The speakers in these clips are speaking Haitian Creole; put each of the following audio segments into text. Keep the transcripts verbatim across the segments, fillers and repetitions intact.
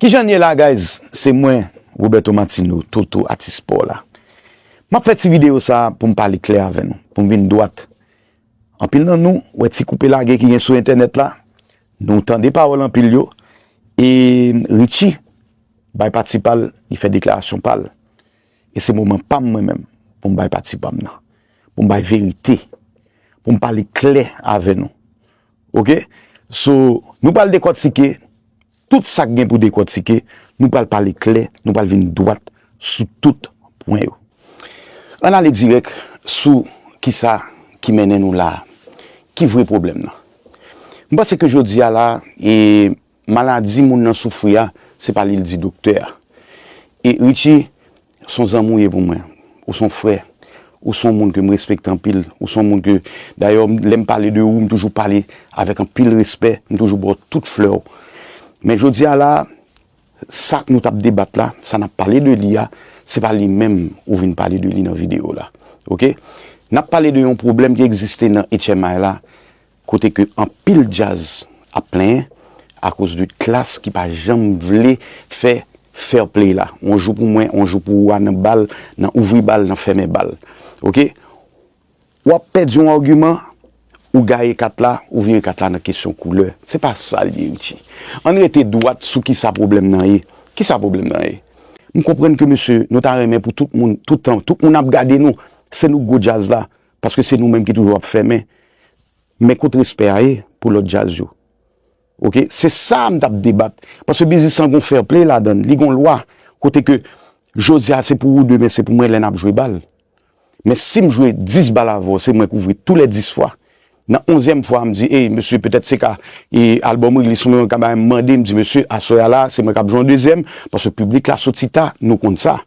Kijan n ye la, guys? Se mwen, Roberto Martino, Toto, atis spò la. M ap fè ti videyo sa a pou m pale klè avè nou, pou m vin dwat. Anpil nan nou wè ti koupe lage ki gen sou entènèt la, nou tande pawòl anpil yo, e Richie bay pati pa l, li fè deklarasyon pa l. E se moman pa m mwen menm pou m bay pati pa m nan, pou m bay verite, pou m pale klè avè nou. Oke? So, nou pral dekòtike tout sa k gen pou dekòtike, nou pral pale klè, nou pral vin dwat sou tout pwen yo. Ann ale dirèk sou kisa ki mennen nou la a. Ki vre pwoblèm nan? M panse ke jodi a la, e, maladi moun nan soufri a, se pa li l di doktè a. E Richie, se yon zanmi w ye pou mwen. Ou se yon frè. Ou se yon moun ke m respekte anpil. Ou se yon moun ke, dayè, lè m pale de ou, m toujou pale avèk anpil respè. M toujou ba w tout flè w. Men jodi a la, sa nou t ap debat la, sa n ap pale de li a, se pa li menm ou vin pale de li nan videyo la. Oke? N ap pale de yon pwoblèm ki egziste nan H M I la, kote ke anpil djaz ap plenyen akoz de klas ki pa janm vle fè fair play la. On jou pou mwen, on jou pou ou a nan bal, nan ouvri bal, nan fèmen bal. Oke? W ap pèdi yon agiman, ou gaye kat la, ou vire kat la nan kesyon koulè. Se pa sa l ye, Richie. Ann rete dwat sou kisa pwoblèm nan ye. Kisa pwoblèm nan ye? M konprann ke, mesye, nou ta renmen pou tout moun, tout tan, tout moun ap gade nou, se nou gwo djaz la, paske se nou menm ki toujou ap fèmen. Men kot respè a ye pou lòt djaz yo? Oke, se sa m t ap debat. Paske biznis lan gon fair play ladan l, li gon lwa. Kote ke jodi a se pou ou, demen se pou mwen lè n ap jwe bal. Men si m jwe dis bal avè w, se mwen k ouvri tou lè dis fwa. Nan onzyèm fwa, m di, ey, mesye, petèt se ka, e, album release mwen ka bay m mande, m di, mesye, aswè a la, se mwen k ap jwe yon dezyèm, paske piblik la soti ta, nou konn sa.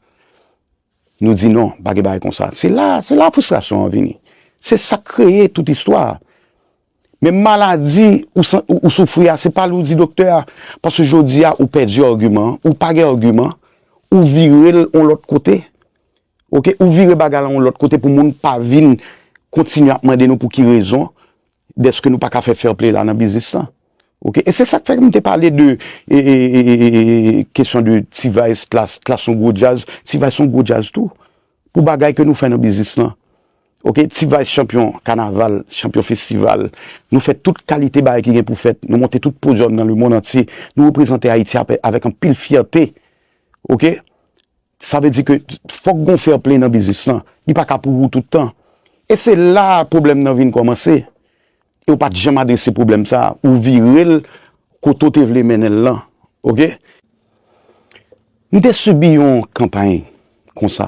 Nou di non, pa gen bagay konsa. Se la, se la fristrasyon an vini. Se sa k kreye tout istwa a. Men maladi ou, san- ou, ou soufri a, se pa li w di doktè a. Paske jodi a, ou pèdi agiman an, ou pa gen agiman, ou vire l yon lòt kote. Oke, ou vire bagay la yon lòt kote pou moun pa vin kontinye ap mande nou pou ki rezon dèske nou pa ka fè fair play la nan biznis lan. Oke, e se sa k fè m te pale de e, e, e, e, e, kesyon de T-Vice, Klass, Klass yon gwo djaz, T-Vice yon gwo djaz tou. Pou bagay ke nou fè nan biznis lan. Oke, T-Vice chanpyon kanaval, chanpyon festival. Nou fè tout kalite bagay ki gen pou fèt. Nou monte tout podyòm nan lemonn antye. Nou reprezante Ayiti apè- avèk anpil fyète. Oke? Sa vle di ke fòk gon fair play nan biznis lan. Li pa ka pou ou tout tan. E se la pwoblèm nan vin kòmanse. E w pa t janm adrese pwoblèm sa a. Ou vire l kote w te vle mennen l lan. Oke? M te sibi yon kanpay konsa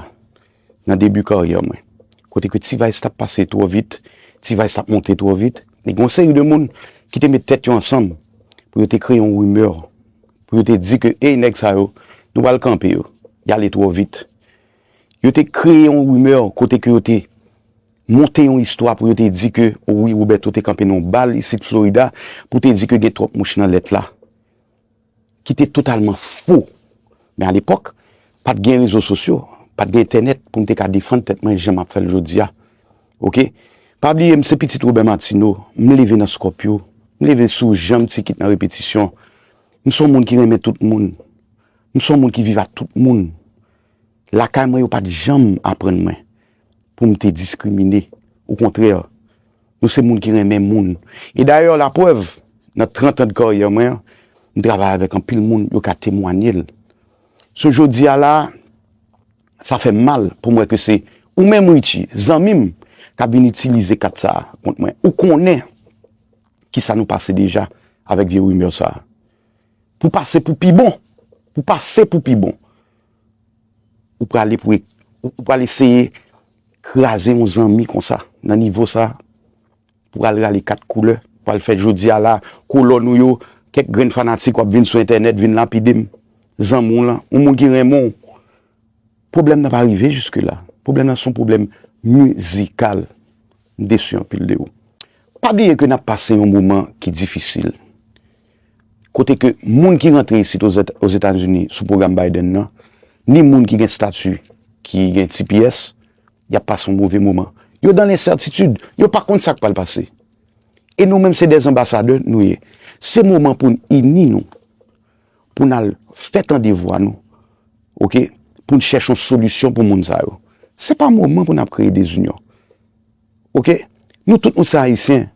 nan debi karyè mwen. Kote ke T-Vice t ap pase twò vit, T-Vice t ap monte twò vit. E gen yon seri de moun ki te met tèt yo ansanm pou yo te kreye yon rimè, pou yo te di ke, ey, nèg sa yo, nou pral kanpe yo. Y ale twò vit. Yo te kreye yon rimè kote ke yo te monte yon istwa pou yo te di ke, o wi, Roberto te kanpe nan yon bal isit Florida pou te di ke gen twòp mouch nan lèt la. Ki te totalman fo. Men alepòk, pa t gen rezo sosyo, pa t gen entènèt pou m te ka defann tèt mwen jan m ap fè l jodi a. Oke? Pa bliye, m se pitit Robert Martineau, m leve nan Scorpio, m leve sou janm ti kit nan repetisyon. M se yon moun ki renmen tout moun. M se yon moun ki viv ak tout moun. Lakay mwen, yo pa t janm aprann mwen pou m te diskrimine. Okontrè, nou se moun ki renmen moun. E dayè, laprèv, nan trant an de karyè mwen an, m travay avèk anpil moun, yo ka temwanye l. So, jodi a la, sa fè m mal pou m wè ke se ou menm, Richie, zanmi m, k ap vin itilize kat sa a kont mwen. Ou konnen kisa nou pase deja avèk vye rimè sa a. Pou pase pou pi bon. Pou pase pou pi bon. Ou prale pou, ou, ou prale eseye kraze yon zanmi konsa, nan nivo sa, pou al rale kat koulè, pou al fè jodi a la, kolòn ou yo, kèk grenn fanatik w ap vin sou entènèt, vin lapide m. Zanmi w lan, yon moun ki renmen w. Pwoblèm nan pa rive jiske la. Pwoblèm nan se yon pwoblèm mizikal. M desi anpil de ou. Pa bliye ke n ap pase yon moman ki difisil. Kote ke moun ki rantre isit Ozetazini sou pwogram Biden nan, ni moun ki gen stati, ki gen T P S, y ap pase yon move moman. Yo dan lensètitid, yo pa konn sa k pral pase. E nou menm se dè anbasadè nou ye. Se moman pou n ini nou. pou n al fè tande vwa nou, oke, pou n chèche yon solisyon pou moun sa yo. Se pa moman pou n ap kreye dezinyon. Oke? Nou tout nou se Ayisyen,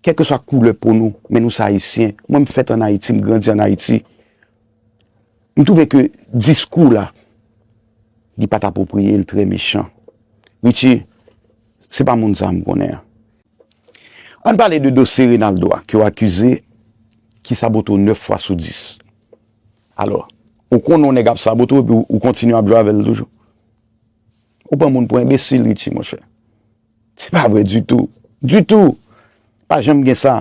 kèlkeswa koulè po nou, men nou se Ayisyen. Mwen, m fèt ann Ayiti, m grandi ann Ayiti. M twouve ke diskou la, li pa t apwopriye, l trè mechan. Richie, se pa moun sa a m konnen an. Ann pale de dosye Reynaldo a, ke w akize, ki sabote w nèf fwa sou dis. Alò, ou konnen yon nèg ap sabote w, epi w, ou kontinye ap jwe avè l toujou. Ou pran moun pou enbesil, Richie, monchè. Se pa vre ditou. Ditou. Pa janm gen sa.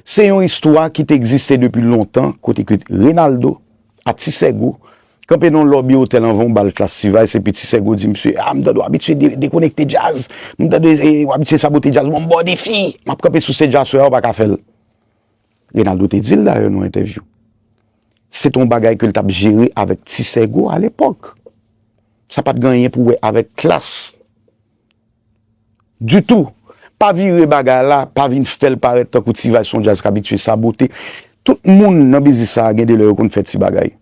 Se yon istwa ki te egziste depi lontan, kote ke Reynaldo, a Ti Sègo, kanpe nan yon lòbi otèl anvan yon bal Klass T-Vice, epi Ti Sègo di misye, "Ah, m tande w abitye de-, dekonekte djaz. M tande, eh, w abitye sabote djaz. Bon, m ba w defi. M ap kanpe sou stage aswè a, ou pa ka fè l." Reynaldo te di l dayè nan entèvyou. Se te yon bagay ke l t ap jere avèk Ti Sègo alepòk. Sa pa t gen anyen pou wè avèk Klass. Ditou. Pa vire bagay la, pa vin fè l parèt tankou T-Vice se yon djaz k abitye sabote. Tout moun nan biznis sa a gen de lè yo konn fè ti bagay.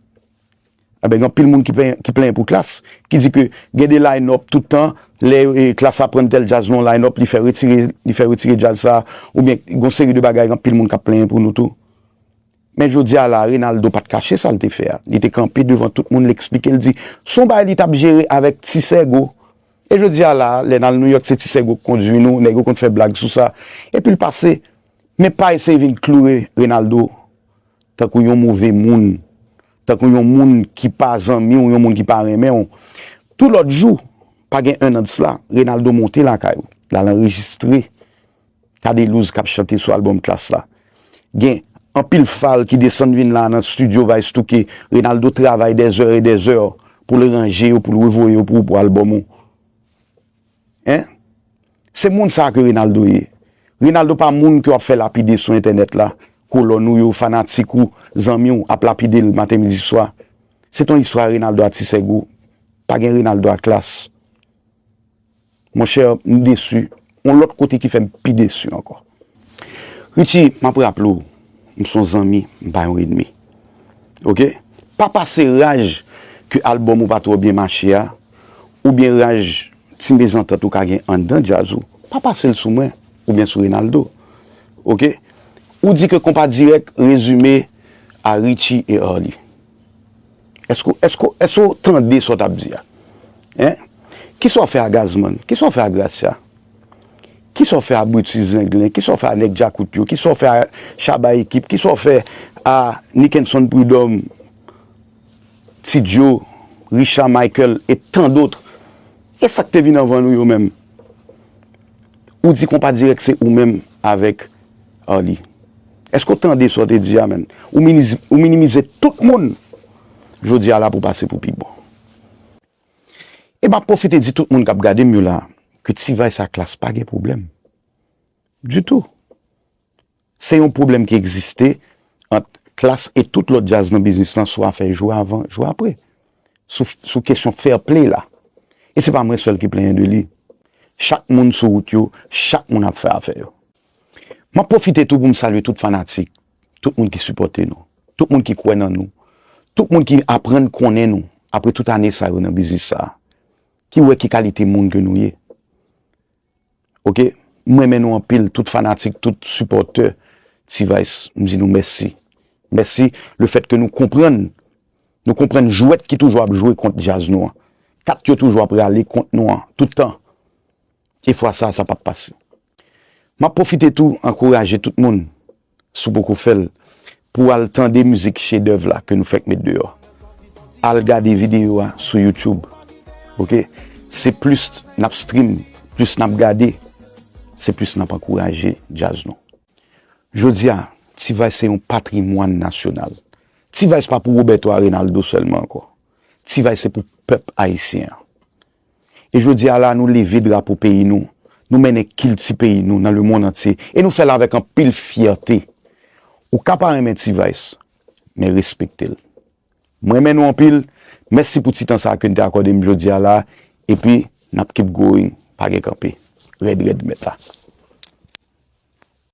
Enben, gen anpil moun ki plenyen, ki plenyen pou Klass, ki di ke gen de line-up tout tan, lè, eh, Klass aprann tèl djaz nan yon line-up, li fè retire, li fè retire djaz sa, oubyen gen yon seri de bagay, gen anpil moun k ap plenyen pou nou tou. Men jodi a la, Reynaldo pa t kache sa l te fè a. Li te kanpe devan tout moun, l eksplike, l di, se yon bagay li t ap jere avèk Ti Sègo. E jodi a la, lè n al Nouyòk, se Ti Sègo k kondui nou, nèg yo konn fè blag sou sa. Epi l pase. Men pa eseye vin kloure Reynaldo tankou yon move moun, tankou yon moun ki pa zanmi w, yon moun ki pa renmen w. Tou lòt jou, pa gen en an de sila, Reynaldo monte lakay ou, l al anrejistre Cadelouse k ap chante sou albòm Klass la. Gen anpil fal ki desann vin la nan estidyo Vice Touke. Reynaldo travay des heures et des heures pou l ranje yo, pou l revoye yo pou, pou albòm ou. Hein? Se moun sa ke Reynaldo ye. Reynaldo pa moun ke w ap fè lapide sou entènèt la. Kolòn ou yo, fanatik ou, zanmi w ap lapide l maten, midi, swa. Se t on istwa Reynaldo a Ti Sègo. Pa gen Reynaldo a Klass. Monchè, m desi. On lòt kote ki fè m pi desi ankò. Richie, m ap raple w, m se yon zanmi, m pa yon ènmi. Oke? Pa pase raj ke albòm ou pa twò byen mache a, oubyen raj ti mezantant ou ka gen anndan djaz ou, pa pase l sou mwen, oubyen sou Reynaldo. Oke? Ou di ke Konpa Dirèk rezime a Richie e Arly. Èske, èske, èske w tande sa w t ap di a? Hein? Kisa w fè a Gazman? Kisa w fè a Gracia? Kisa w fè a Brutus Zenglen? Kisa w fè a Nèg Djakout yo? Kisa w fè a Shabba Ekip? Kisa w fè a Nickenson Prud'homme, Ti Joe, Richard Michael e tant d'autres? E sa k te vin anvan nou yo menm? Ou di Konpa Dirèk se ou menm avèk Arly. Èske w tande sa w te di a, menn? Ou miniz-, ou minimize tout moun jodi a la pou pase pou pi bon. E m ap pwofite di tout moun k ap gade m yo la, ke T-Vice a Klass pa gen pwoblèm. Ditou. Se yon pwoblèm ki egziste ant Klass e tout lòt djaz nan biznis lan sou afè jou avan, jou apre. Sou, sou kesyon fair play la. E se pa mwen sèl ki plenyen de li. Chak moun sou wout yo, chak moun ap fè afè yo. M ap pwofite tou pou m salye tout fanatik, tout moun ki sipòte nou, tout moun ki kwè nan nou, tout moun ki aprann konnen nou apre tout ane sa yo nan biznis sa a, ki wè ki kalite moun ke nou ye. Oke? M renmen nou anpil, tout fanatik, tout sipòtè T-Vice, m di nou mèsi. Mèsi lefèt ke nou konprann, nou konprann jwèt ki toujou ap jwe kont djaz nou an. Kat yo toujou ap rale kont nou an, tout tan. E fwa sa, sa p ap pase. M ap pwofite tou ankouraje tout moun, si w poko fè l, pou w al tande mizik chedèv la ke nou fèk met deyò. Al gade videyo a sou YouTube. Oke? Se plis n ap stream, plis n ap gade, se plis n ap ankouraje djaz nou. Jodi a, T-Vice se yon patrimwàn nasyonal. T-Vice pa pou Roberto a Reynaldo sèlman ankò. T-Vice se pou pèp ayisyen an. E jodi a la, nou leve drapo peyi nou, nou mennen kilti peyi nou nan lemonn antye, e nou fè l avèk anpil fyète. Ou ka pa renmen T-Vice, men respekte l. M renmen nou anpil, mèsi pou ti tan sa a ke n te akòde m jodi a la, epi n ap keep going, pa gen kanpe. Rèd, rèd, mèt la.